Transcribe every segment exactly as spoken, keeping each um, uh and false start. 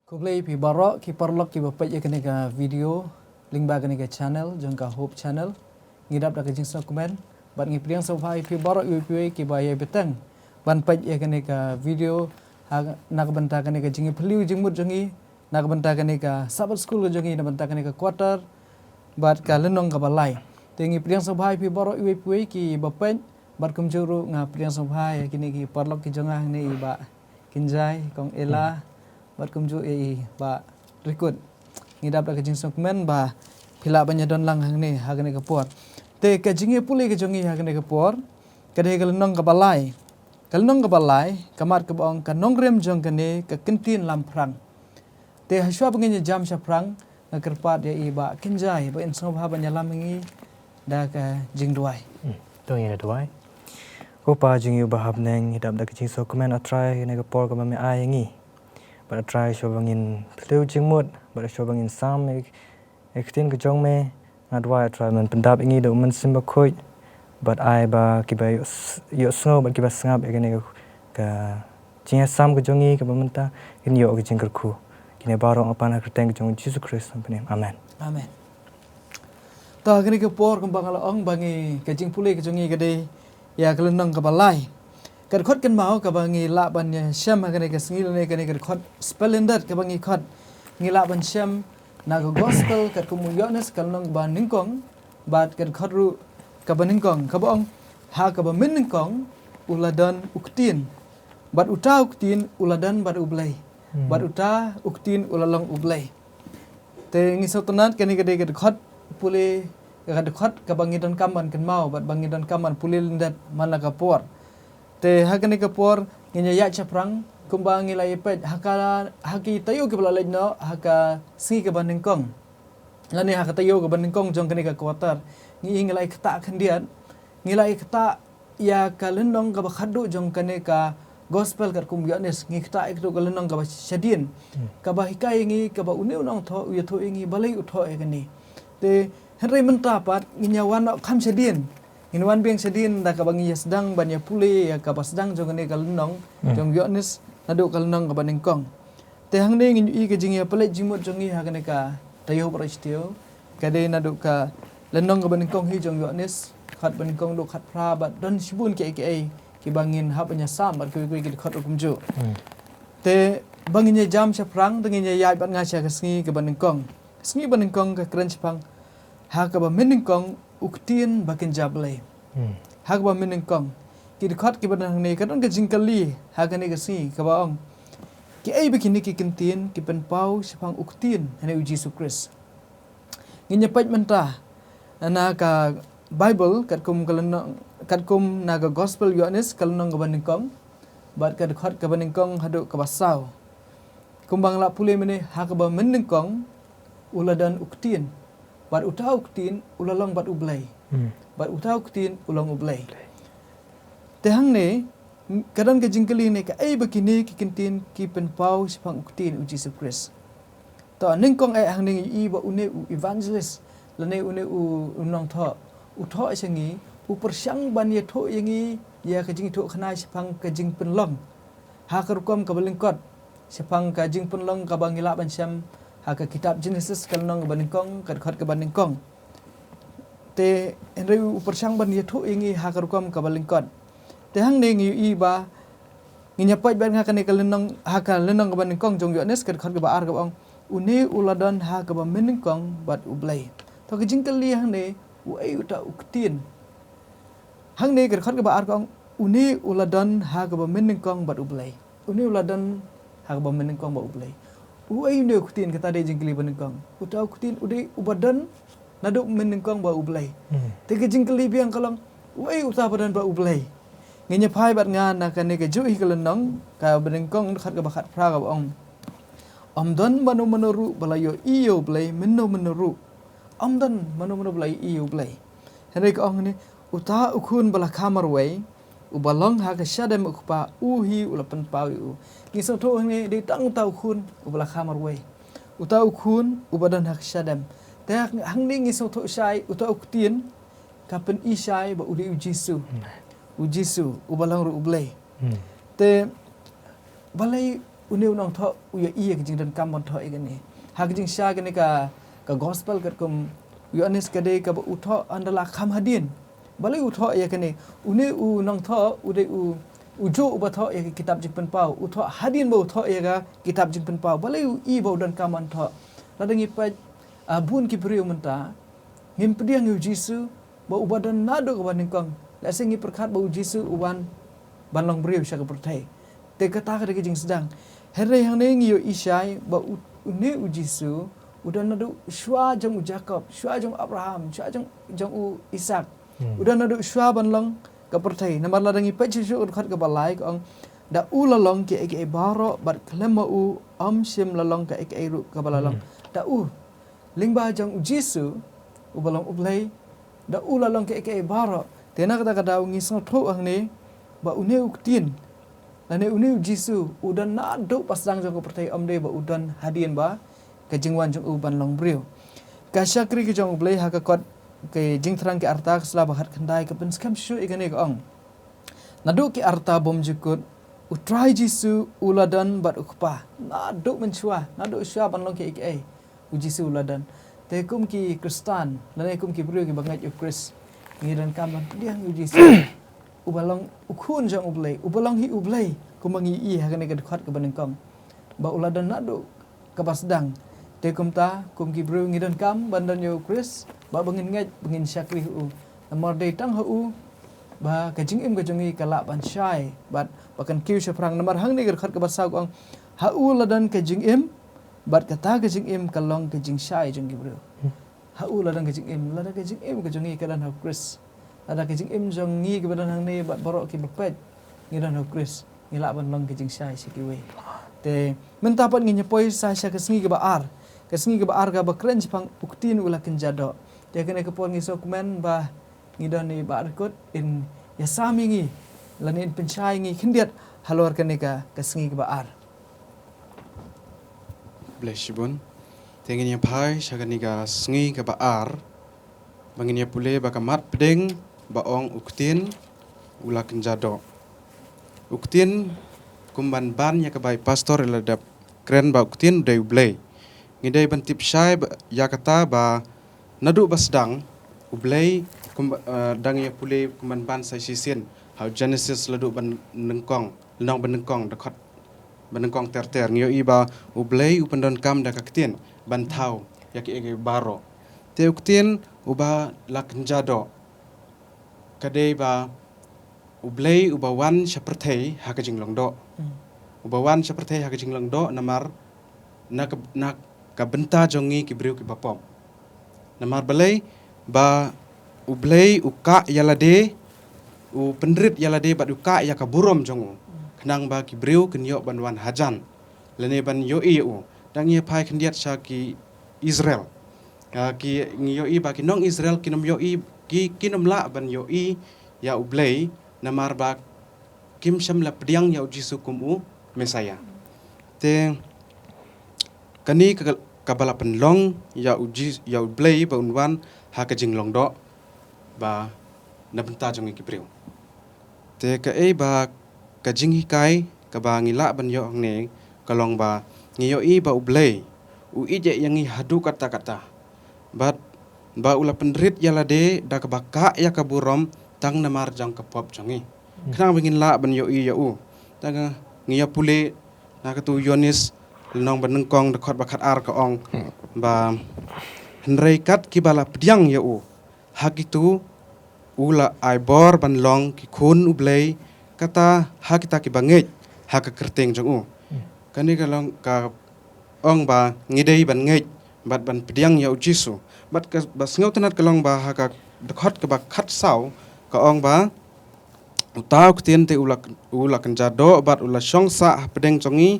Khublei phi baroh ki paralok kiba peit ïa kane ka video lyngba kane ka channel jong ka Hope Channel. Ngi dap da ka jingsngewkmen bad ngi pdiang sngewbha ïa phi baroh iwei pa iwei kiba ïai bteng ban peit ïa kane ka video ha, na ka bynta kane ka jingïaphylliew jingmut jong ngi, na ka bynta kane ka Sabbath School ka jong ngi, na ka bynta kane ka quarter bad ka lynnong kaba lai. Te ngi pdiang sngewbha ïa phi baroh iwei pa iwei kiba peit bad kumjuh ruh nga pdiang sngewbha ïa kine ki paralok ki jong nga hangne, i Bah Kynjai, Kong Ella, bad kumjuh ïa i Bah Rikut. Ngi dap da ka jingsngewkmen ba phi lah ban ïadon lang hangne ha kane ka por. Te ka jingïapule ka jong ngi ha kane ka por ka dei ka lynnong kaba lai. Ka lynnong kaba lai ka mat kaba ong ka nongrim jong kane ka kyntien lamphrang. Te hashwa ba ngin ïa jam shaphrang, nga kyrpad ïa i Bah Kynjai ba in sngewbha ban ïalam ïa ngi da ka jingduwai. Hmm. To ngin ïa duwai. Ko Pa jong ngi uba ha bneng, ngi dap da ka jingsngewkmen, A Trai, kane ka por kaba me ai ïa ngi. Bad A Trai, shuwa ba ngin phylliew jingmut bad shuwa ba ngin sam ïa ka ktien ka jong me, nga duwai, A Trai, men pyndap ïa ngi da u Mynsiem Bakhuid bad ai ba kiba ïoh s-, ïohsngew bad kiba sngap ïa kane ka, ka jingïasam ka jong ngi kaba mynta, kin ïoh ka jingkyrkhu. Kine baroh nga pan ha ka kyrteng ka jong u Jisu Khrist, amen. Amen. To ha kane ka por kumba nga la ong ba ngi, ka jingpule ka jong ngi ka dei ïa ka lynnong kaba lai. Ka dkhot kynmaw kaba ngi lah ban ïa shem ha kane ka sngi lane kane ka dkhot spelling dot kaba ngi khot, ngi lah ban shem na ka Gospel katkum u Ïoannis ka lynnong ba nyngkong bad ka dkhot ruh kaba nyngkong kaba ong, ha kaba mynnyngkong u la don u Ktien, bad uta u Ktien u la don bad U Blei, bad uta u Ktien u la long U Blei. Te ngi sngewtynnat kane ka dei ka dkhot pule, ka dkhot kaba ngi donkam ban kynmaw bad ba ngi donkam ban pule lyndet man la ka por. Te ha kane ka por ngin ïa ïaid shaphrang kumba ngi la ïa peit ha ka, ha ki taïew kiba la leit noh ha ka sngi kaba nyngkong lane ha ka taïew kaba nyngkong jong kane ka quarter. Ngi, ngi la ïa ktah khyndiat, ngi la ïa ktah ïa ka lynnong kaba khatduh jong kane ka Gospel katkum u Ïoannis. Ngi ktah ïa kato ka lynnong kaba shadien, kaba hikai ïa ngi kaba une u nongthoh u ïathuh ïa ngi balei u thoh ïa kane. Te hynrei mynta pat ngin ïa wan noh kham shadien, ngin wan biang shadien da kaba ngi ïa sdang ban ïa pule ïa kaba sdang jong kane ka lynnong jong u Ïoannis naduh ka lynnong kaba nyngkong. Te hangne ngin ïohi ka jingïapeit jingmut jong ngi ha kane ka taïew baroh shi taïew. Ka dei naduh ka lynnong kaba nyngkong hi jong u Ïoannis, khat ba nyngkong duh khat phra bad don shibun kiei kiei kiba ngin hap ban ïa sam bad kiwei kiwei ki dkhot ruh kumjuh. Te ba ngin ïa jam shaphrang te ngin ïa ïaid bad nga sha ka sngi kaba nyngkong. Ka sngi ba nyngkong ka kren shaphang ha kaba mynnyngkong u Ktien ba kynja Blei. Ha kaba mynnyngkong. Ki dkhot kiba don hangne ka don ka jingkylli ha kane ka sngi kaba ong, kiei ba kine ki kyntien ki pynpaw shaphang u Ktien, hangne u Jisu Khrist. Ngin ïa peit mynta na ka Baibl katkum ka lynnong, katkum na ka Gospel Ïoannis ka lynnong kaba nyngkong bad ka dkhot kaba nyngkong haduh kaba saw. Kumba nga la pule mynne, ha kaba mynnyngkong u la don u Ktien, bad uta u Ktien u la long bad U Blei, bad uta u Ktien u long U Blei. Te hangne ka don ka jingkylli ne, kaei ba kine ki kyntien ki pynpaw shaphang u Ktien, u Jisu Khrist. To nyngkong eh hangne ngi ïohi ba une u evangelist lane une u, u nongthoh u thoh sha ngi, u pyrshang ban ïathuh ïa ngi ïa ka jingïathuhkhana shaphang ka jingpynlong ha ka rukom kaba lyngkot, shaphang ka jingpynlong kaba ngi lah ban shem ha ka kitab Genesis ka lynnong kaba nyngkong, ka dkhot kaba nyngkong. Te hynrei u pyrshang ban ïathuh ïa ngi ha ka rukom kaba lyngkot. Te hangne ngi ïohi ba ngin ïa peit bad nga kane ka lynnong, ha ka lynnong kaba nyngkong jong u Ïoannis ka dkhot kaba ar kaba ong, une u la don ha kaba mynnyngkong bad U Blei. To ka jingkylli hangne, uei uta u Ktien? Hangne ka dkhot kaba ar ka ong, une u la don ha kaba mynnyngkong bad U Blei. Une u la don ha kaba mynnyngkong bad U Blei. Uei une u Ktien, kata dei jingkylli ba nyngkong. Uta u Ktien u dei uba don naduh mynnyngkong bad U Blei. Te ka jingkylli biang ka long, uei uta ba don bad U Blei? Ngin ïa phai bad nga na kane kajuh hi ka lynnong kaba nyngkong, dkhot kaba khatphra kaba ong, ym don mano mano ruh ba la ïohi ïa U Blei mynno mynno ruh. Ym don mano mano ba la ïohi ïa U Blei. Hynrei ka ong hangne, uta u Khun ba la kha marwei, uba long ha ka shadem u Kpa, u hi u la pynpaw ïa u. Ngi sngewthuh hangne dei tang uta u Khun uba la kha marwei, uta u Khun uba don ha ka shadem. Te hangne ngi sngewthuh shai uta u Ktien ka pyni shai ba u dei u Jisu. U Jisu uba long ruh U Blei. Te balei Une u nongthoh u ïohi ïa ka jingdonkam ban thoh ïa kane. Ha ka jingshisha kane ka, ka gospel katkum u Ïoannis ka dei kaba u thoh haba la kham hadien. Balei u thoh ïa kane? Une u nongthoh u dei u, u juh uba thoh ïa ka kitab Jingpynpaw. U thoh hadien ba u thoh ïa ka kitab Jingpynpaw. Balei u i ba u donkam ban thoh? Lada ngi peit, ah, bun ki briew mynta, ngim pdiang ïa u Jisu ba uba don naduh kaba nyngkong. Lehse ngi pyrkhat ba u Jisu u wan ban long briew sha ka pyrthei. Te kata ka dei ka jingsdang. Hynrei hangne ngi ïohi shai ba u, une u Jisu u don naduh shuwa jong u Jakob, shuwa jong u Abraham, shuwa jong, jong u Isak. Hmm. U don naduh shuwa ban long ka pyrthei. Namar lada ngi peit shuh shuh ka dkhot kaba lai ka ong, da u la long kiei kiei baroh, bad khlem ma u ym shym la long kaei kaei ruh kaba la long. Hmm. Da u, lyngba jong u Jisu uba long U Blei, da u la long kiei kiei baroh. Te na kata ka daw ngi sngewthuh hangne ba une u Ktien, lane une u Jisu u don naduh ba sdang jong ka pyrthei, ym dei ba u don hadien ba ka jingwan jong u ban long briew. Ka shakri ka jong U Blei ha ka kot Ki Jingthrang ki arta ka sla ba khatkhyndai ka pynskhem shuh ïa kane, ka ong, naduh ki arta bymjukut U Trai Jisu u la don bad U Kpa. Naduh mynshuwa, naduh shuwa ban long kiei kiei, U Jisu u la don. Te kum ki Khristan, lane kum ki briew kiba ngeit ïa U Khrist, ngi donkam ban pdiang ïa U Jisu uba long u Khun jong U Blei, uba long hi U Blei, kumba ngi i ha kane ka dkhot kaba nyngkong, ba u la don naduh kaba sdang. Te kumta, kum ki briew ngi donkam ban don ïa U Khrist, ba, ba ngin ngeit, ba ngin shakri ha u. Namar dei tang ha u ba ka jingim ka jong ngi ka lah ban shai, bad ba kan kiew shaphrang. Namar hangne ka dkhot kaba saw ka ong, ha u la don ka jingim, bad kata ka jingim ka long ka jingshai jong ki briew. Hmm. Ha u la don ka jingim, lada ka jingim ka jong ngi ka don ha U Khrist. Lada ka jingim jong ngi kiba don hangne bad baroh kiba peit ngi don ha U Khrist, ngi lah ban long ka jingshai sha kiwei. Te mynta pat ngin ïa poi sa sha ka sngi kaba ar. Ka sngi kaba ar kaba kren shaphang U Ktien u la kynja doh. Te kane ka por ngi sngewkmen ba ngi don i Bah Rikut in ïasam ïa ngi, lane in pynshai ïa ngi khyndiat halor kane ka, ka sngi kaba ar. Blei shibun. Te ngin ïa phai sha kane ka sngi kaba ar, ba ngin ïa pule ba ka mat pdeng ba ong U Ktien u la kynja doh. U Ktien, kum ban ban ïa kaba i pastor i la dep kren ba U Ktien u dei U Blei. Ngi dei ban tip shai ba, ïa kata ba naduh ba sdang U Blei, kum ba, eh, dang ïa pule kum ban ban sa shisien ha u Genesis, naduh ba nyngkong, lynnong ba nyngkong, dkhot ba nyngkong ter ter, ngi ïohi ba U Blei u pyndonkam da ka Ktien ban thaw ïa kiei kiei baroh. Te U Ktien uba la kynja doh, ka dei ba U Blei uba wan sha pyrthei ha ka jinglong doh. Hmm. Uba wan sha pyrthei ha ka jinglong doh namar na ka, na ka bynta jong ngi ki briew kiba pop. Namar balei? Ba U Blei u kah ïa lade, u pynrit ïa lade bad u kah ïa ka burom jong u, khnang ba ki briew kin ïoh ban wan hajan, lane ban ïohi ïa u. Dang ïa phai khyndiat sha ki Israel. Ah, ki, ngi ïohi ba ki nong Israel kin ym ïohi, ki, kin ym lah ban ïohi ïa U Blei, namar ba kim shym la pdiang ïa U Jisu kum u Messiah. Te kane ka, kaba la pynlong ïa U Ji-, ïa U Blei ba un wan ha ka jinglong doh ba na bynta jong ngi ki briew. Te kaei ba ka jinghikai kaba ngi lah ban ïoh hangne ka long ba ngi ïohi ba U Blei u ïeit ïa ngi haduh katta katta. Bad ba u la pynrit ïa lade da kaba kah ïa ka burom tang namar jong ka pop jong ngi. Hmm. Khnang ba ngin lah ban ïohi ïa u. Te ngi ïa pule na katu u Ïoannis lynnong ba nyngkong dkhot ba khatar ka ong, hmm, ba hynrei kat kiba la pdiang ïa u, ha kitu u la ai bor ban long ki khun U Blei, kata ha kita kiba ngeit ha ka kyrteng jong u. Hmm. Kane ka long ka ong ba ngi dei ban ngeit bad ban pdiang ïa U Jisu. Bad kaba sngewtynnat ka long ba ha ka dkhot kaba khatsaw ka ong ba uta U Ktien te u la, u la kynja doh bad u la shong sah hapdeng jong ngi,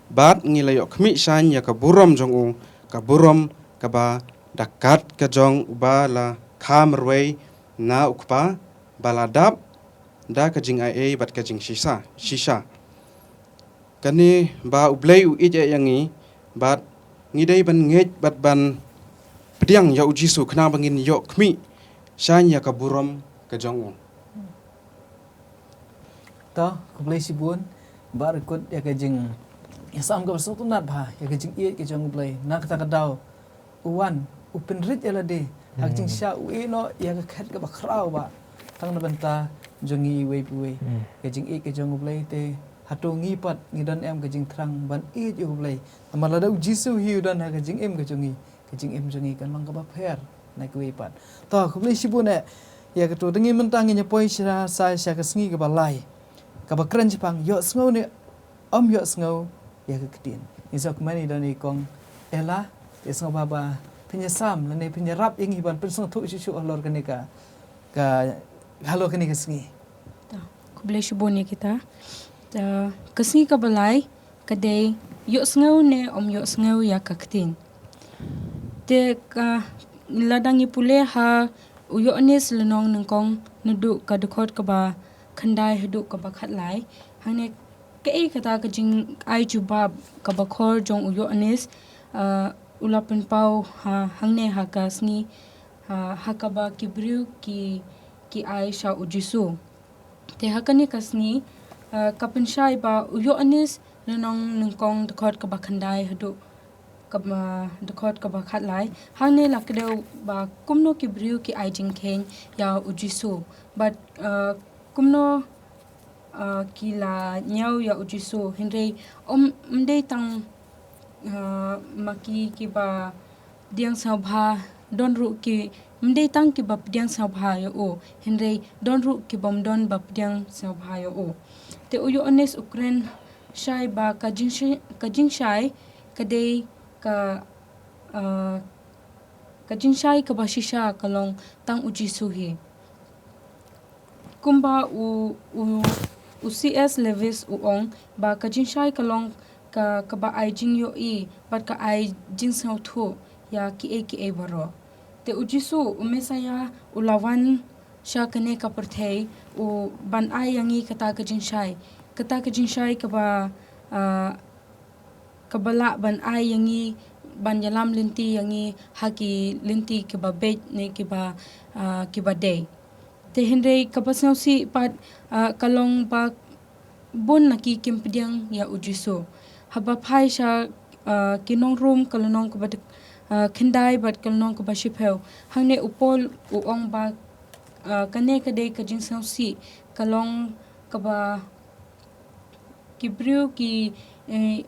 bad ngi la ïoh khmih shaiñ ïa ka burom jong u, ka burom kaba da kat ka jong uba la kha marwei na U Kpa, ba la dap da ka jingai ei bad ka jingshisha, shisha. Kane ba U Blei u ïeit ïa ngi, bad ngi dei ban ngeit bad ban pdiang ïa U Jisu khnang ba ngin ïoh khmih shaiñ ïa ka burom ka jong u. To, khublei shibun Bah Rikut ïa ka jing, ïa sam kaba sngewtynnat bha ïa ka jingïeit ka jong U Blei. Na kata ka daw u wan u pynrit ïa lade ha ka jingshah, u ïeh noh ïa ka khet kaba khraw bha tang na bynta jong ngi iwei pa iwei. Ka jingïeit ka jong U Blei te, hato ngi pat ngi don em ka jingthrang ban ïeit ïa U Blei? Namar lada U Jisu hi u don ha ka jingim ka jong ngi, ka jingim jong ngi kan long kaba pher na kiwei pat. To, khublei shibun eh. Ïa kato, dang mynta ngin ïa poi sha, sa sha ka sngi kaba lai, kaba kren shaphang ïohsngew ne ym ïohsngew ïa ka ktien. Ngi sa kmen ïa don i kong Ella, ïa sngewbha ba phin ïa sam lane phin ïarap ïa ngi ban pynsngewthuh shuh shuh halor kane ka, ka, halor kane ka sngi. Ta, khublei shibun ïa kita. Ta, ka sngi kaba lai ka dei ïohsngew ne ym ïohsngew ïa ka ktien. Te ka, lada ngi pule ha u Ïoannis lynnong nyngkong, naduh ka dkhot kaba khyndai haduh kaba khatlai, hangne kaei kata ka jingai jubab kaba khor jong u Ïoannis, ah, u la pynpaw ha, hangne ha ka sngi, ah, ha kaba ki briew ki, ki ai sha u Jisu. Te ha kane ka sngi, ah, ka pynshai ba u Ïoannis lynnong nyngkong dkhot kaba khyndai haduh kaba, dkhot kaba khatlai, hangne la kdew ba kumno ki briew ki ai jingkheiñ ïa u Jisu. Bad, ah, kumno, ah, ki la ñiew ïa u Jisu, hynrei ym, ym dei tang, ah, ma ki kiba pdiang sngewbha, don ruh ki, ym dei tang kiba pdiang sngewbha ïa u, hynrei don ruh kibym don ba pdiang sngewbha ïa u. Te u Ïoannis u kren shai ba ka jingshai, ka jingshai ka dei ka, ah, ka jingshai kaba shisha ka long tang u Jisu hi. Kumba u, u, u C S Lewis u ong ba ka jingshai ka long ka, kaba ai jingïohi bad ka ai jingsngewthuh ïa kiei kiei baroh. Te u Jisu, u Messaïah, u la wan sha kane ka pyrthei u ban ai ïa ngi kata ka jingshai. Kata ka jingshai kaba, ah, kaba lah ban ai ïa ngi ban ïalam lynti ïa ngi ha ki lynti kiba beit ne kiba, ah, kiba dei. Te hynrei kaba sngewsih pat, ah, ka long ba bun na ki kim pdiang ïa u Jisu. Haba phai sha, ah, ki nong Rom ka lynnong kaba dek-, ah, khyndai bad ka lynnong kaba shiphew, hangne u Paul u ong ba, ah, kane ka dei ka jingsngewsih ka long kaba ki briew ki, eh,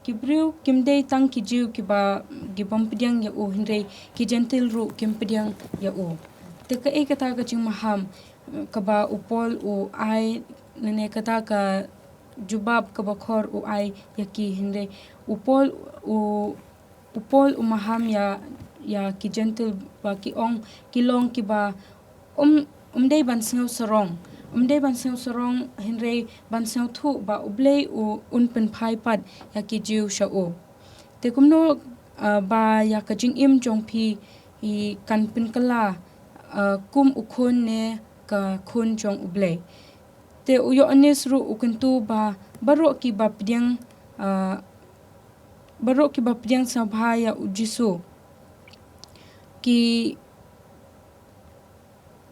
ki briew kim dei tang ki Jiw kiba, kibym pdiang ïa u, hynrei ki Jentil ruh kim pdiang ïa u. Te kaei kata ka jingmaham, eh, kaba u Paul u ai, lane kata ka jubab kaba khor u ai ïa ki, hynrei u Paul u, u Paul u maham ïa, ïa ki Jentil ba ki ong ki long kiba ym, ym dei ban sngew sarong. Ym dei ban sngew sarong hynrei ban sngewthuh ba U Blei u, un pynphai pat ïa ki Jiw sha u. Te kumno, ah, ba ïa ka jingim jong phi i kan pynkylla, ah, kum u khun ne ka khun jong U Blei. Te u Ïoannis ruh u kyntu ba baroh kiba pdiang, ah, baroh kiba pdiang sngewbha ïa u Jisu ki,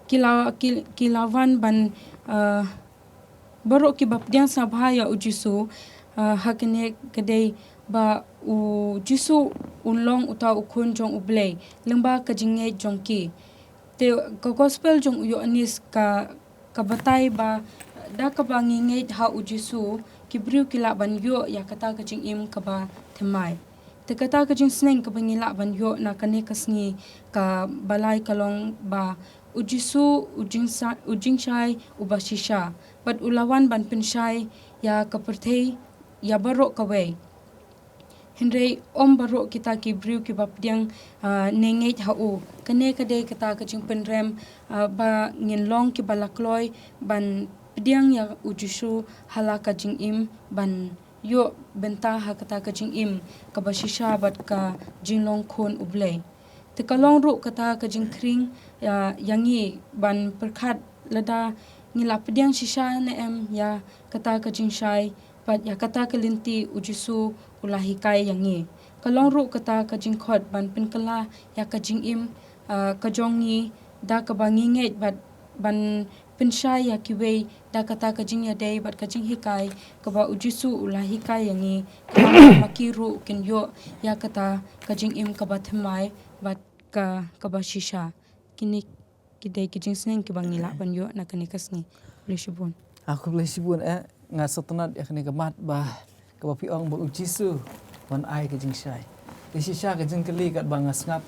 ki la, ki, ki la wan ban, ah, baroh kiba pdiang sngewbha ïa u Jisu, ah, ha kane ka dei ba u Jisu un long uta u khun jong U Blei lyngba ka jingngeit jong ki. Te ka gospel jong u Ïoannis ka, ka batai ba da kaba ngi ngeit ha u Jisu, ki briew ki lah ban ïoh ïa kata ka jingim kaba thymmai. Te kata ka jingsneng kaba ngi lah ban ïoh na kane ka sngi kaba lai ka long ba u Jisu u jingsa-, u jingshai uba shisha, bad u la wan ban pynshai ïa ka pyrthei ïa baroh kawei. Hynrei ym baroh kita ki briew kiba pdiang, ah, ne ngeit ha u. Kane ka dei kata ka jingpynrem, ah, ba ngin long kiba la kloi ban pdiang ïa u Jisu ha la ka jingim ban ïoh bynta ha kata ka jingim kaba shisha bad ka jinglong khun U Blei. Te ka long ruh kata ka jingkhring, ah, ïa ngi ban pyrkhat lada ngi la pdiang shisha ne em ïa kata ka jingshai bad ïa kata ka lynti u Jisu u la hikai ïa ngi. Ka long ruh kata ka jingkhot ban pynkylla ïa ka jingim, ah, ka jong ngi da kaba ngi ngeit bad ban pynshai ïa kiwei da kata ka jingïadei bad ka jinghikai kaba U Jisu u la hikai ïa ngi, kaba ma ki ruh kin ïoh ïa kata ka jingim kaba thymmai bad ka kaba shisha. Kine ki dei ki jingsneng kiba ngi lah ban ïoh na kane ka sngi. Khublei shibun. Ah, khublei shibun, eh, nga sngewtynnat ïa kane ka mat ba kaba phi ong ba U Jisu wan ai ka jingshai. Te shisha ka jingkylli katba nga sngap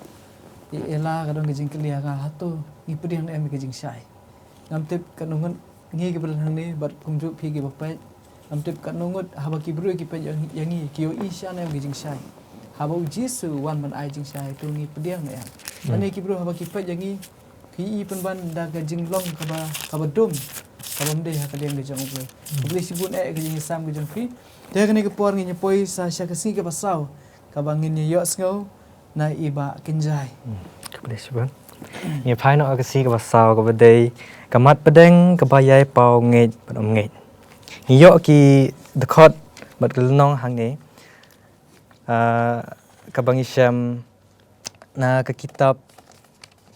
ïa Ella ka don ka jingkylli ha nga, hato ngi pdiang em ïa ka jingshai? Ngam tip katno ngut ngi kiba don hangne bad kumjuh phi kiba peit. Ngam tip katno ngut haba ki briew ki peit ïa ngi, ïa ngi ki ïohi shisha em ka jingshai. Haba U Jisu wan ban ai jingshai, to ngi pdiang em? Hmm. Lane ki briew haba ki peit ïa ngi ki i pynban da ka jinglong kaba, kaba dum, kaba ym dei ha ka liang ka jong U Blei. Khublei shibun eh ka jingïasam ka jong phi. Te kane ka por ngin ïa poi sa sha ka sngi kaba saw kaba ngin ïa ïohsngew na i Bah Kynjai. Hmm. Khublei shibun. Ngi phai noh ka sngi kaba saw kaba dei ka mat pdeng kaba ïai paw ngeit bad ym ngeit. Ngi ïoh ki dkhot bad ka lynnong hangne, ah, kaba ngi shem na ka kitab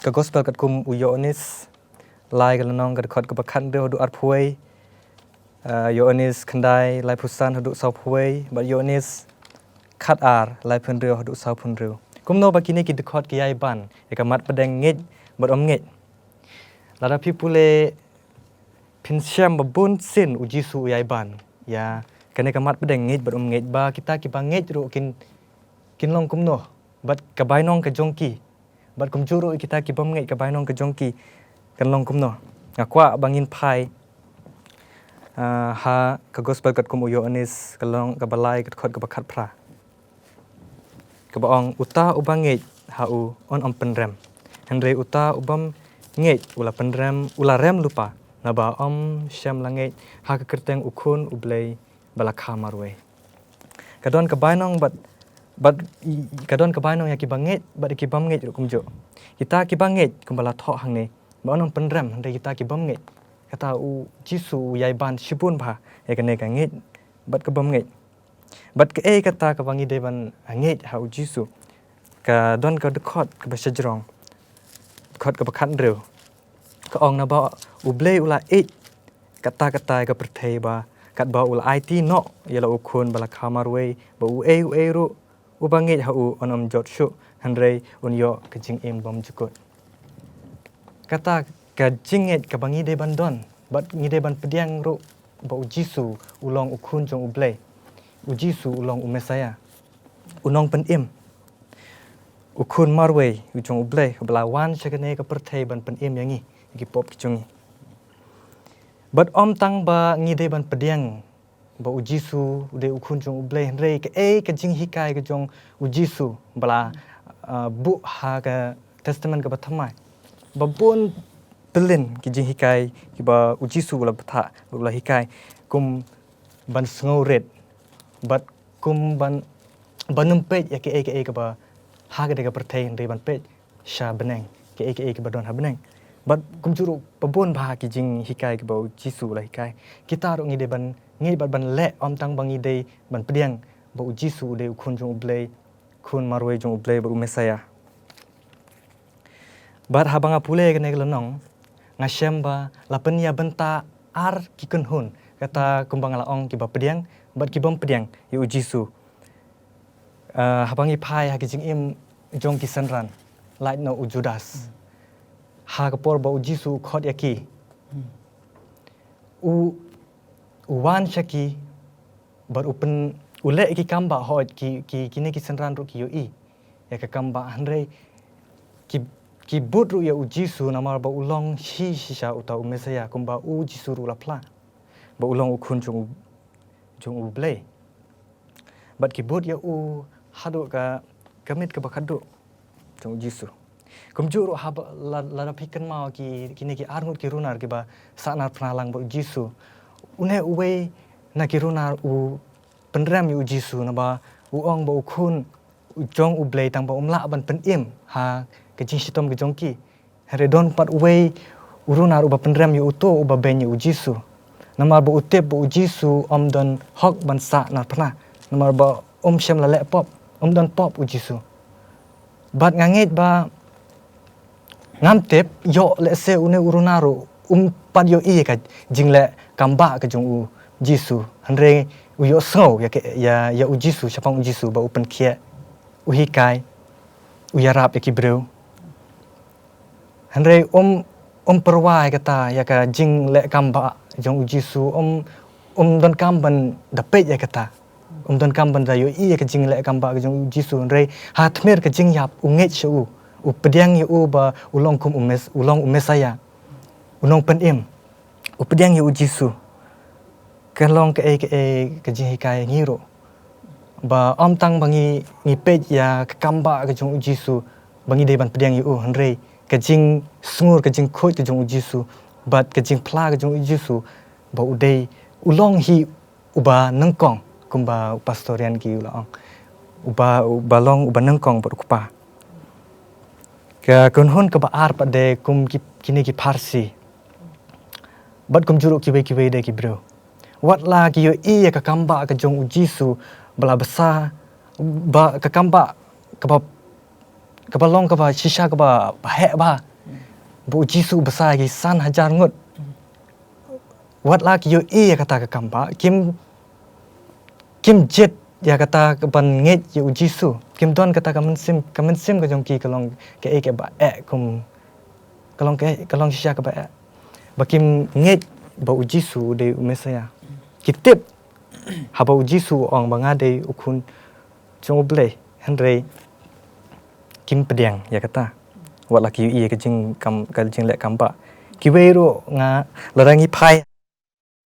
ka Gospel katkum u Ïoannis, lai ka lynnong, ka dkhot kaba khathynriew haduh arphew wei, ah, Ïoannis khyndai, laiphew san haduh sawphew wei, bad Ïoannis khatar, laiphew hynriew haduh sawphew hynriew. Kumno ba kine ki dkhot ki ïai ban ïa ka mat pdeng ngeit bad ym ngeit. Lada phi pule phin shem ba bun sien U Jisu u ïai ban ïa kane ka mat pdeng ngeit bad ym ngeit, ba kita kiba ngeit ruh kin, kin long kumno bad ka bainong ka jong ki, bad kumjuh ruh kita kibym ngeit ka bainong ka jong ki kan long kumno. Nga kwah ba ngin phai, ah, ha ka Gospel katkum u Ïoannis, ka lynnong kaba lai, ka dkhot kaba khatphra. Kaba ong, uta uba ngeit ha u un ym pynrem. Hynrei uta ubym ngeit u la pynrem, u la rem lypa, naba ym shym la ngeit ha ka kyrteng U Khun U Blei ba la kha marwei. Ka don ka bainong bad, bad i, i, ka don ka bainong ïa kiba ngeit bad ïa kibym ngeit ruh kumjuh. Kita kiba ngeit kumba la thoh hangne, ba un ym pynrem, hynrei kita kibym ngeit, kata U Jisu u ïai ban shibun bha ïa kane ka ngeit bad ka bym ngeit. Bad kaei kata kaba ngi dei ban ngeit ha U Jisu? Ka don ka dkhot kaba shajrong, dkhot kaba khathynriew, ka ong, naba U Blei u la ïeit katta katta ïa ka pyrthei, ba katba u la aiti noh ïa la U Khun ba la kha marwei, ba uei uei ruh uba ngeit ha u un ym jot shuh, hynrei un ïoh ka jingim bymjukut. Kata ka jingngeit kaba ngi dei ban don, bad ngi dei ban pdiang ruh ba U Jisu u long U Khun jong U Blei. U Jisu u long u Messaïah, u Nongpynim, U Khun marwei u jong U Blei, uba la wan sha kane ka pyrthei ban pynim ïa ngi, ïa ki pop ki jong ngi. Bad ym tang ba ngi dei ban pdiang ba U Jisu u dei U Khun jong U Blei, hynrei kaei ka jinghikai ka jong U Jisu ba la, ah, buh ha ka Testament kaba thymmai, ba bun tylli ki jinghikai kiba U Jisu u la bthah, u la hikai, kum ban sngewrit, bad kum ban, ban ym peit ïa kaei kaei kaba ha kane ka pyrthei, hynrei ban peit sha bneng, kaei kaei kaba don ha bneng. Bad kumjuh ruh ba bun bha ki jinghikai kiba U Jisu u la hikai. Kita ruh ngi dei ban ngeit bad ban leh, ym tang ba ngi dei ban pdiang ba U Jisu u dei U Khun jong U Blei, Khun marwei jong U Blei, bad u Messaïah. Bad haba nga pule kane ka lynnong, nga shem ba la pynïabynta ar ki kynhun, kata kumba nga la ong, kiba pdiang bad kibym pdiang ïa U Jisu. Ah, haba ngi phai ha ki jingim jong ki synran, lait noh u Judas. Hmm. Ha ka por ba U Jisu u khot ïa ki, hmm, u, u wan sha ki, bad u pyn, u leh ïa ki kam ba hooid ki, ki, kine ki synran ruh ki ïohi ïa ka kam ba, hynrei ki, ki bud ruh ïa U Jisu namar ba u long shi shisha uta u Messaïah, kumba U Jisu ruh u la phla ba u long U Khun jong U, jong U Blei. Bad ki bud ïa u haduh ka, ka miet kaba khatduh jong U Jisu. Kumjuh ruh haba la, lada phi kynmaw ki, kine ki arngut ki runar kiba sahnarphna lang bad U Jisu, une uwei na ki runar u pynrem ïa U Jisu, naba u ong ba U Khun jong U Blei, tang ba um lah ban pynim ha ka jingshitom ka jong ki. Hynrei don pat uwei u runar uba pynrem ïa uto uba beiñ ïa U Jisu, namar ba u tip ba U Jisu um don hok ban sahnarphna, namar ba um shym la leh pop, um don pop U Jisu. Bad nga ngeit ba ngam tip, ïoh lehse une u runar ruh um pat ïohi ïa ka jingleh kambah ka jong u Jisu. Hynrei u ïohsngew ïa ka, ïa, ïa u Jisu, shaphang u Jisu ba u pynkhiah, u hikai, u ïarap ïa ki briew. Hynrei um, um pyrwa ïa kata, ïa ka jingleh kambah jong u Jisu, um, um donkam ban da peit ïa kata. Um donkam ban da ïohi ïa ka jingleh kambah ka jong u Jisu, hynrei ha khmih ka jingïap u ngeit sha u. U pdiang ïa u ba u long kum u Mes-, u long u Messaïah. U nongpynim. U pdiang ïa u Jisu. Ka long kaei kaei ka jinghikai ngi ruh. Ba ym tang ba ngi, ngi peit ïa ka kambah ka jong u Jisu, ba ngi dei ban pdiang ïa u, hynrei ka jingsngur, ka jingkhuid ka jong u Jisu, bad ka jingphla ka jong u Jisu, ba u dei, u long hi uba nyngkong, kumba u Pastor Rian ki u la ong. Uba, uba long uba nyngkong bad u Kpa. Ka kynhun kaba ar pat de kum ki, kine ki Pharisi. Bad kumjuh ruh kiwei kiwei de ki briew. Wat la ki ïohi ïa ka kambah ka jong u Jisu ba la bsa, ba ka kambah kaba, kaba long kaba shisha kaba heh bha. Ba u Jisu u bsa ïa ki san hajar ngut. Wat la ki ïohi ïa kata ka kambah, kim, kim jied ïa kata ka ban ngeit ïa u Jisu. Kim don kata ka mynsiem, ka mynsiem ka jong ki ka long kaei kaba eh kum, ka long kaei, ka long shisha kaba eh. Ba kim ngeit ba u Jisu u dei u Messaïah. Ki tip haba u Jisu u ong ba nga dei u khun jong u Blei, hynrei kim pdiang ïa kata. Wat la ki ïohi ïa ka jingkam, ka jingleh kambah. Kiwei ruh nga, lada ngi phai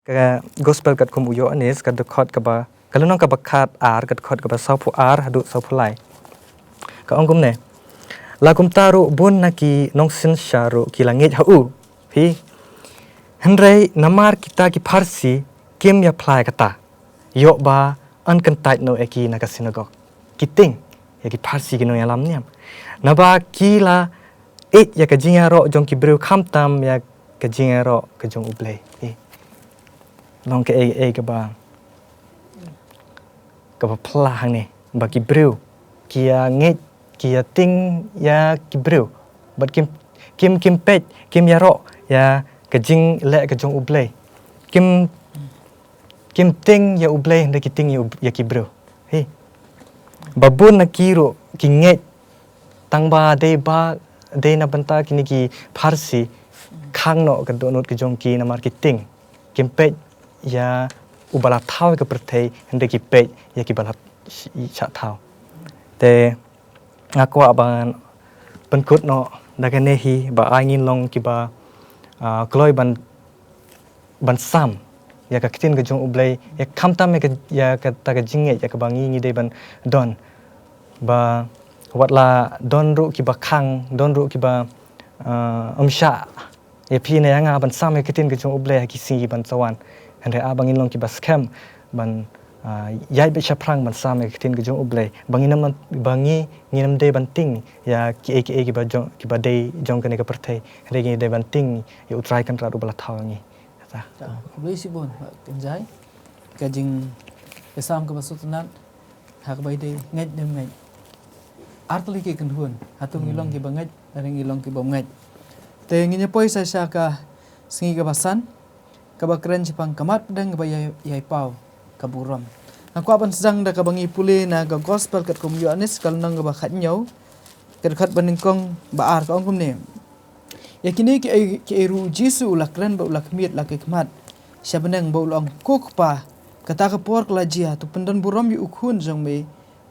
ka gospel katkum u Ïoannis, ka dkhot kaba, ka lynnong kaba khatar, ka dkhot kaba sawphew ar haduh sawphew lai. Ka ong kumne. La kumta ruh bun na ki nongsynshar ruh ki la ngeit ha u. Hi. Hynrei namar kita ki Pharisi kim ïa phla ïa kata. Ïoh ba yn kyntait noh ïa ki na ka synagog. Ki tieng ïa ki Pharisi ki nongïalam niam. Naba ki la ïeit ïa ka jingïaroh jong ki briew khamtam ïa ka jingïaroh ka jong u Blei. Eh. Long kaei kaei kaba, kaba phylla hangne. Ba ki briew ki ïa ngeit, ki ïa tieng ïa ki briew. Bad kim, kim, kim peit, kim ïaroh ïa ka jingleh ka jong u Blei. Kim, kim tieng ïa u Blei, hynrei ki tieng ïa u, ïa ki briew. Hi. Ba bun na ki ruh ki ngeit tang ba dei ba, dei na bynta kine ki Pharisi khang noh ka dohnud ka jong ki namar ki tieng. Kim peit ïa uba la thaw ïa ka pyrthei, hynrei ki peit ïa kiba la sh-, shah thaw. Te nga kwah ban pynkut noh da kane hi ba ai ngin long kiba, ah, kloi ban, ban sam ïa ka ktien ka jong u Blei, ïa khamtam ïa ka, ïa kata ka jingngeit ïa kaba ngi ngi dei ban don. Ba wat la don ruh kiba khang, don ruh kiba, ah, ym shah ïa phi ne ïa nga ban sam ïa ka ktien ka jong u Blei ha ki sngi ban sa wan. Hynrei ah ba ngin long kiba skhem ban, ah, ïaid beit shaphrang ban sam ïa ka ktien ka jong u Blei. Ba ngin ym, ba ngi, ngin ym dei ban tieng ïa kiei kiei kiba jong, kiba dei jong kane ka pyrthei. Hynrei ngi dei ban tieng ïa u Trai Kynrad uba la thaw ïa ngi. Kata. Ta, khublei shibun, Bah Kynjai. Ka jing, ka sam kaba sngewtynnat. Ha kaba ïadei ngeit ne ym ngeit. Ar tylli ki kynhun, hato ngi long kiba ngeit, lane ngi long kiba ym ngeit. Te ngin ïa poi sa sha ka sngi kaba san, kaba kren shaphang ka mat pdeng kaba ïai, ïai paw ka burom. Nga kwah ban sdang da kaba ngi pule na ka gospel katkum u Ïoannis ka lynnong kaba khathynñiew, ka dkhot ba nyngkong ba ar ka ong kumne. Ïa kine kiei, kiei ruh u Jisu u la kren bad u la khmied la ki khmat sha bneng bad u la ong, Ko Kpa, kata ka por ka la jia, to pyndon burom ïa u Khun jong me,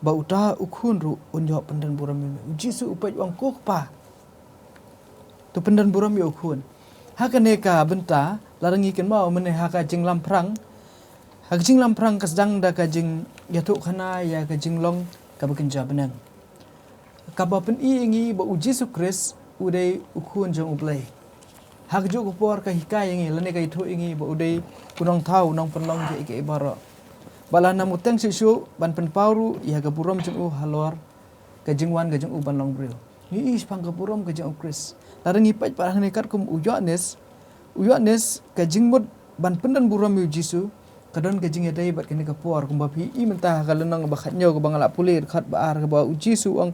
ba uta u Khun ruh un ïoh pyndon burom ïa me. U Jisu u peit u ong, Ko Kpa, to pyndon burom ïa u Khun. Ha kane ka bynta, lada ngi kynmaw mynne ha ka jinglamphrang, ha ka jinglamphrang ka sdang da ka jingïathuhkhana ïa ka jinglong kaba kynja bneng. Kaba pyni ïa ngi ba u Jisu Khrist u dei u Khun jong u Blei. Ha kajuh ka por ka hikai ïa ngi lane ka ïathuh ïa ngi ba u dei u nongthaw, u nongpynlong kiei kiei baroh. Bad la namar u teng shuh shuh ban pynpaw ruh ïa ka burom jong u halor ka jingwan ka jong u ban long briew. Ngi ïohi shaphang ka burom ka jong u Khrist. Lada ngi peit pat hangne katkum u Ïoannis, u Ïoannis ka jingmut ban pyndon burom ïa u Jisu, ka don ka jingïadei bad kane ka por, kumba phi i mynta ha ka lynnong ba khathynñiew kaba nga la pule, dkhot ba ar, kaba u Jisu u ong,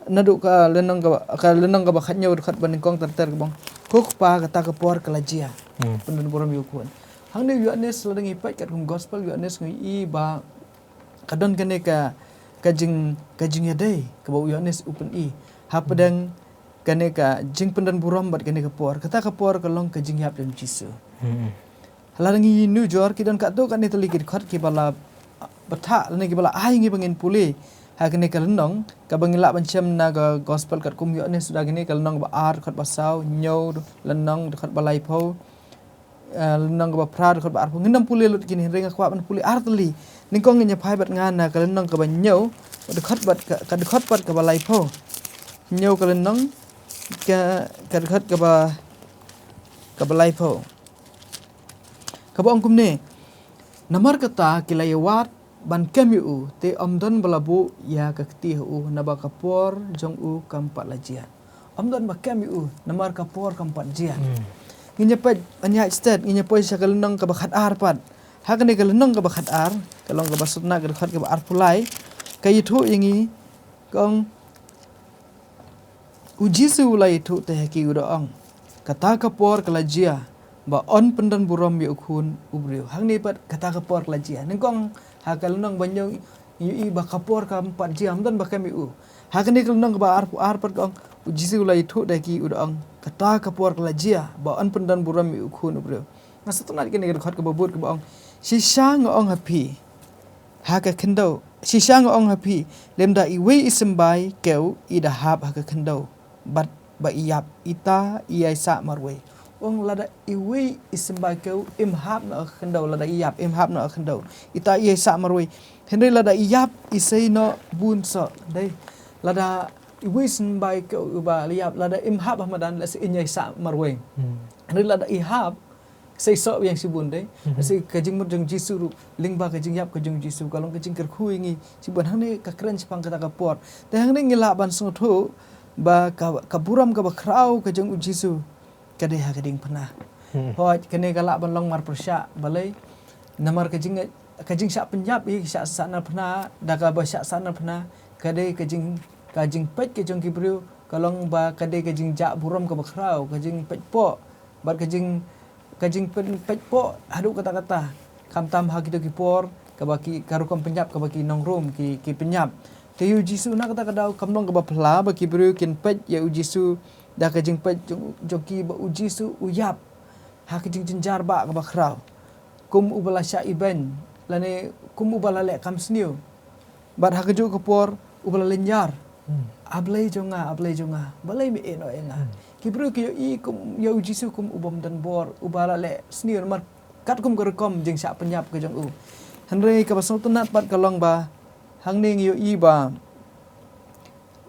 naduh ka lynnong ka, ka lynnong kaba khathynñiew dkhot ba nyngkong ter ter ka ong, "Ko Kpa, kata ka por ka la jia." Hmm. Pyndon burom ïa u Khun. Hangne u Ïoannis, lada ngi peit katkum gospel u Ïoannis ngi i ba ka don kane ka, ka jing, ka jingïadei kaba u Ïoannis u pyni hapdeng kane ka jingpyndon burom bad kane ka por. Kata ka por ka long ka jingïap jong u Jisu. Hmm. Lada ngi ïa nujor, ki don katto katne tylli ki dkhot kiba la bthah lane kiba la ai ngi ba ngin pule ha kane ka lynnong, kaba ngi lah ban shem na ka gospel katkum u Ïoannis, da kane ka lynnong ba ar dkhot ba saw, hynñiew lynnong dkhot ba laiphew, eh, lynnong kaba phra dkhot ba arphew. Ngin ym pule lut kine, hynrei nga kwah ban pule ar tylli. Nyngkong ngin ïa phai bad nga na ka lynnong kaba hynñiew, dkhot bad ka, ka dkhot bad kaba laiphew. Hynñiew ka lynnong, ka, ka dkhot kaba, kaba laiphew. Kaba ong kumne, "Namar kata ki la ïawad ban kem ïa u, te ym don ba la buh ïa ka kti ha u, naba ka por jong u kam pat la jia." Ym don ba kem ïa u, namar ka por kam pat jia. Hmm. Ngin ïa peit ban ïaid stet, ngin ïa poi sha ka lynnong kaba khatar pat. Ha kane ka lynnong kaba khatar, ka long kaba sutna ka dkhot kaba arphew lai, ka ïathuh ïa ngi, ka ong, "U Jisu u la ïathuh te ha ki u da ong, kata ka por ka la jia ba yn pyndon burom ïa u Khun u briew." Hangne pat, "Kata ka por ka la jia." Nyngkong ha ka lynnong ba hynñiew ngi ïohi ba ka por kam pat jia, ym don ba kem ïa u. Ha kane ka lynnong kaba arphew ar pat ka ong, "U Jisu u la ïathuh te ha ki u da ong, kata ka por ka la jia ba yn pyndon burom ïa u Khun u briew." Nga sngewtynnat kane ka dkhot kaba bud kaba ong, "Shisha nga ong ha phi, ha ka khyndew, shisha nga ong ha phi, lymda iwei i symbai kew i da hap ha ka khyndew bad ba i ïap, ita i ïai sah marwei." Ong lada iwei i symbai kew im hap noh ha ka khyndew, lada i ïap im hap noh ha ka khyndew, ita i ïai sah marwei. Hynrei lada i ïap i sei noh bun soh. Dei, lada iwei i symbai kew iba la ïap, lada im hap ha madan, lehse in ïai sah marwei. Hmm. Hynrei lada i hap, sei soh biang shibun, dei. Mhm. Lehse ka jingmut jong u Jisu ruh lyngba ka jingïap ka jong u Jisu ka long ka jingkyrkhu ïa ngi shibun. Hangne ka kren shaphang kata ka por. Te hangne ngi lah ban sngewthuh ba ka, ka burom kaba khraw ka jong u Jisu ka dei ha ka diengphna. Hmm. Hooid, kane ka lah ban long marpyrshah, balei? Namar ka jing, ka jingshah pynïap ïa ka shah sahnarphna, da kaba shah sahnarphna, ka dei ka jing, ka jingpeit ka jong ki briew ka long ba ka dei ka jingjah burom kaba khraw, ka jingpeit poh bad ka jing, ka jingpeit poh haduh katta katta, khamtam ha kito ki por kaba ki, ka rukom pynïap kaba ki nong Rom ki, ki pynïap. Te ïa u Jisu na kata ka daw kam long kaba phylla ba ki briew kin peit ïa u Jisu da ka jingpeit jong, jong ki ba u Jisu u ïap ha ka jingjynjar ba kaba khraw, kum uba la shah ibeiñ lane kum uba la leh kam sniew. Bad ha kajuh ka por uba la lynñiar. Hmm. "A Blei jong nga, a Blei jong nga, balei me ïehnoh ïa nga?" Hmm. Ki briew ki ïohi kum ïa u Jisu kum u bym don bor, uba la leh sniew namar katkum ka rukom jingshah pynïap ka jong u. Hynrei kaba sngewtynnat pat ka long ba hangne ngi ïohi ba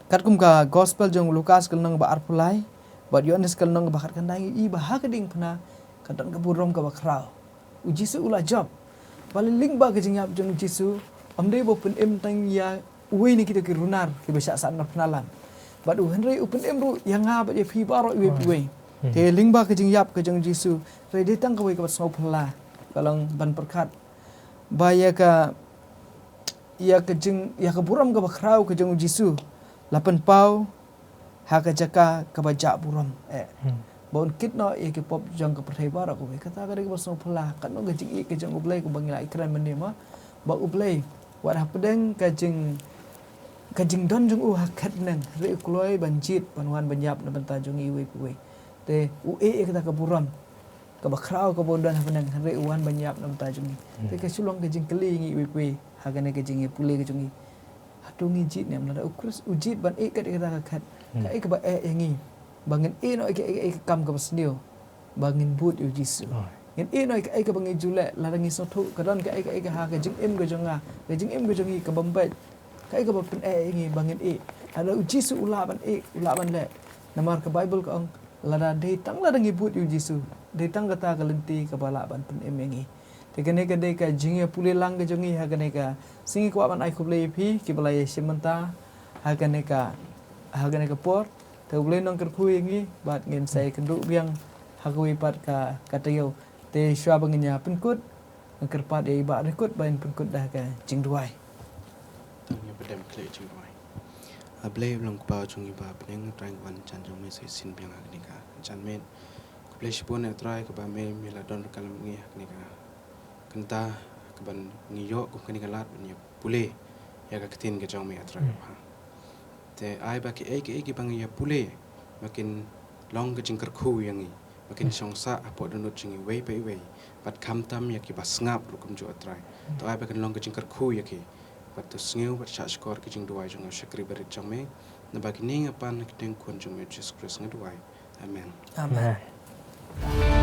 katkum ka gospel jong u Lukas ka lynnong ba arphew lai bad Ïoannis ka lynnong ba khatkhyndai, ngi ïohi ba ha ka diengphna ka don ka burom kaba khraw. U Jisu u la jop. Balei? Lyngba ka jingïap jong u Jisu, ym dei ba u pynim tang ïa uwei na kito ki runar kiba shah sahnarphna lang bad u, hynrei u pynim ruh ïa nga bad ïa phi baroh iwei pa iwei. Hmm. Te lyngba ka jingïap ka jong u Jisu, hynrei dei tang kawei kaba sngewphylla ka long ban pyrkhat ba ïa ka, ïa ka jing, ïa ka burom kaba khraw ka jong u Jisu la pynpaw ha ka jaka kaba jah burom, eh. Hmm. Ba un kit noh ïa ki pop jong ka pyrthei baroh kawei. Kata ka dei kaba sngewphylla, katno ka jingïeit ka jong U Blei kumba ngi la ïakren mynne mo. Ba U Blei, wat hapdeng ka jing, ka jingdon jong u ha kyrteng, hynrei u kloi ban jied ban wan ban ïap na bynta jong ngi iwei pa iwei. Te u ïeh ïa kata ka burom kaba khraw kaba u don ha bneng, hynrei u wan ban ïap na bynta jong ngi. Hmm. Te ka shu long ka jingkylli ïa ngi iwei pa iwei ha kane ka jingïapule ka jong ngi. Hato ngi jied ne em? Lada u Khrist u jied ban ïeh kat ïa kata ka khet, hmm, kaei kaba eh ïa ngi ba ngin ïeh noh ïa ka, ïa ka, ïa ka kam kaba sniew ba ngin bud ïa u Jisu? Oh. Ngin ïeh noh ïa kaei kaba ngi ju leh, lada ngi sngewthuh ka don kaei kaei ka ha ka jingim ka jong nga, ka jingim ka jong ngi ka bym beit, kaei kaba pyneh ïa ngi ba ngin ïeh? Lada u Jisu u lah ban ïeh, u lah ban leh. Namar ka Baibl ka ong, lada dei tang lada ngi bud ïa u Jisu, dei tang kata ka lynti kaba lah ban pynim ïa ngi. Te kane ka dei ka jingïapule lang ka jong ngi ha kane ka sngi. Kwah ban ai khublei ïa phi kiba la ïashim bynta ha kane ka, ha kane ka por. Te U Blei un nang kyrkhu ïa ngi bad ngin sa ïakynduh biang ha kawei pat ka, ka taïew. Te shuwa ba ngin ïa pynkut, nga kyrpad ïa i Bah Rikut ba in pynkut da ka jingduwai. To ngin ïa pdiang khleh jingduwai. A Blei u long Kpa jong ngi ba ha bneng, A Trai, ngi wan jan jong me sa shisien biang ha kane ka janmiet. Khublei shibun A Trai kaba me, me la don ryngkat lem bad ngi ha kane ka kynta, kaba ngi ïoh kum kane ka lad ban ïa pule ïa ka ktien ka jong me A Trai. Hmm. Bha. Te ai ba kiei kiei kiba ngi ïa pule ba kin long ka jingkyrkhu ïa ngi, ba kin shong sah hapoh dohnud jong ngi iwei pa iwei, bad khamtam ïa kiba sngap ruh kumjuh A Trai. To ai ba kin long ka jingkyrkhu ïa ki, bad to sngew bad shahshkor ki jingduwai jong ngi, shakri barit jong me. Naba kine nga pan ha ka kyrteng Khun jong me Jisu Khrist nga duwai. Amen. Amen. Amen.